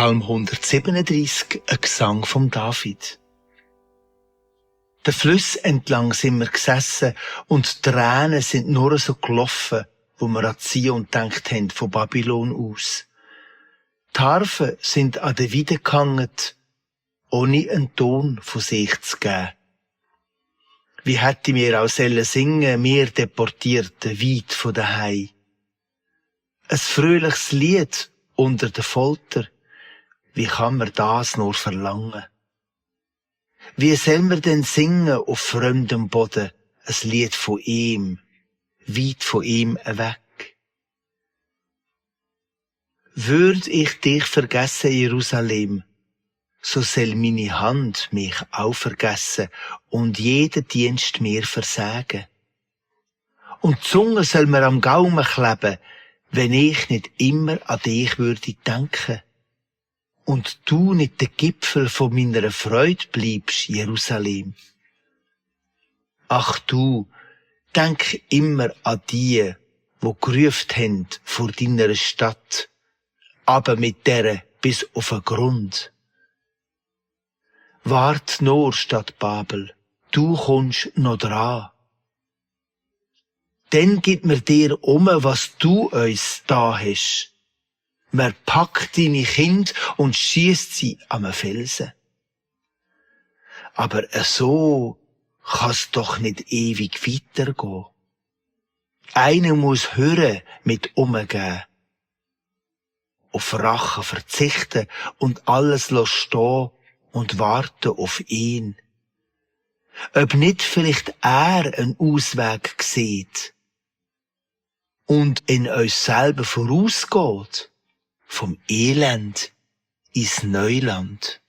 Psalm 137, ein Gesang vom David. Der Fluss entlang sind wir gesessen und die Tränen sind nur so gelaufen, wo wir an Zion gedacht haben, von Babylon aus. Die Harfen sind an der Weide gehangen, ohne einen Ton von sich zu geben. Wie hätte mir auch singen, wir Deportierten, weit von daheim. Ein fröhliches Lied unter der Folter, wie kann man das nur verlangen? Wie soll man denn singen auf fremdem Boden, ein Lied von ihm, weit von ihm weg? Würd ich dich vergessen, Jerusalem, so soll meine Hand mich auch vergessen und jeden Dienst mir versagen. Und die Zunge soll mir am Gaumen kleben, wenn ich nicht immer an dich würde denken. Und du nicht der Gipfel von meiner Freude bleibst, Jerusalem. Ach du, denk immer an die, wo gerufen haben vor deiner Stadt, aber mit der bis auf den Grund. Wart nur, Stadt Babel, du kommst noch dran. Dann gib mir dir was du uns da hast. Man packt deine Kinder und schiesst sie am Felsen. Aber so kann's doch nicht ewig weitergehen. Einer muss hören mit umgehen, auf Rache verzichten und alles stehen und warten auf ihn. Ob nicht vielleicht er einen Ausweg sieht und in uns selber vorausgeht, vom Elend ins Neuland.